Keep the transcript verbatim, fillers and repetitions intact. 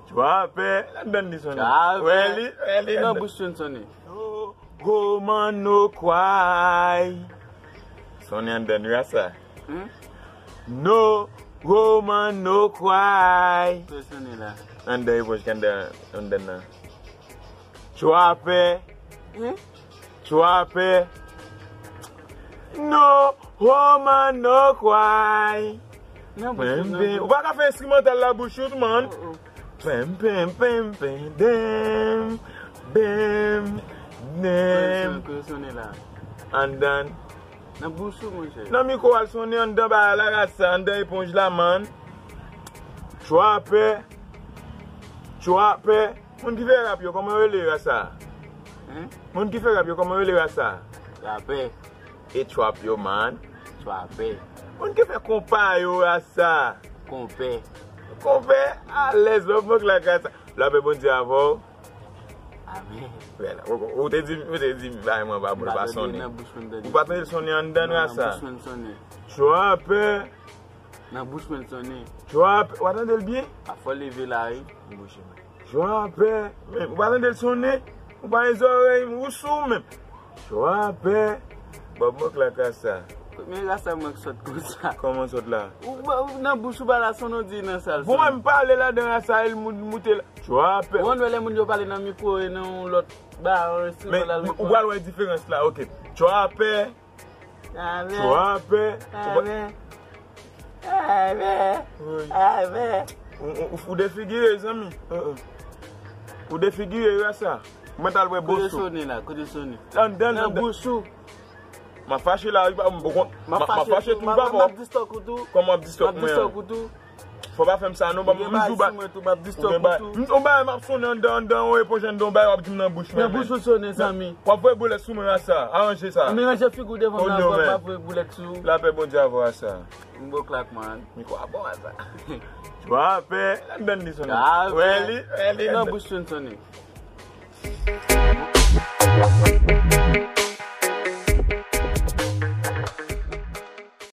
Tchwapè, anndan li sonnen. Tchwapè. Wè li, wè li nan bouch sonnen. No woman, no cry. Sonnen anndan wi a sa. Hmm? No woman, no cry. Kote sonnen la? Anndan eponj ki anndan, anndan nan. Tchwapè. Hmm? Tchwapè. No woman, no cry. Nan bouch ou, nan bouch ou. Ou pa ka fè enstrimantal la bouch ou, man. Oh, oh. Pèm, pèm, pèm, pèm, dèm, bèm, dèm. Kote sonnen la? Anndan. Nan bouch ou, monchè. Nan mikwo al sonnen anndan bagay la, rasta, anndan eponj la, man. Tchwapè. Tchwapè. Moun ki fè rap yo, kòman yo rele rasta? Hein? Moun ki fè rap yo, kòman yo rele rasta? Rapè. E tchwap yo, man. Tchwapè. Moun ki fè konpa yo, rasta? Konpè. Konpè, alèz, lòv mwen k la rasta. Lapè Bondye avè w. Amèn. Ou, ou te di, ou te di, bay mwen pa bon, pa sonnen. Ou pa tande sonnen anndan, rasta? Nan bouch mwen sonnen. Tchwapè. Nan bouch mwen sonnen. Tchwapè. Ou pa tande l byen? A fò leve la, wi. Tchwapè. Men, ou pa tande l sonnen? Ou pa gen zòrèy, ou sou menm. Tchwapè. Bòb mwen k la rasta. Men rasta mwen k sòt konsa. Kòman sòt la? Ou, ou nan bouch ou pa la sonnen, ou di nan sal sonnen. Bon, mwen m pale ladan rasta, e l mou-, moute la. Tchwapè. Ou konn wè lè moun yo pale nan mikwo e nan yon lòt ba, yon enstriman la l. Men ou pral wè diferans la, oke. Tchwapè. Amèn. Tchwapè. Amèn. Amèn. Wi. Amèn. Ou, ou, ou defigire, zanmi. Ou defigire, rasta. Mwen t al wè Boso. Kote sonnen la? Kote sonnen? Anndan, anndan. Nan bouch ou. M ap fache la, wi, pa, m, m, m ap fache tou, papa. M ap distòk ou tou. Kòman m ap distòk mwen? M ap distòk ou tou. Fò pa fè m sa non, ban m jou bay. Ou gen bay, m ap sonnen anndan, anndan, yon eponj anndan, yon bay, w ap di m nan bouch mwen. Nan bouch ou sonnen, zanmi. W ap voye boulèt sou mwen, rasta. Aranje sa. Ou ranje figi w devan m la, w ap voye boulèt sou. Lapè Bondye avè w, rasta. M bo klak, man. Mikwo a bon, rasta. Tchwapè, anndan li sonnen. Wè li, wè li. Nan bouch sonnen.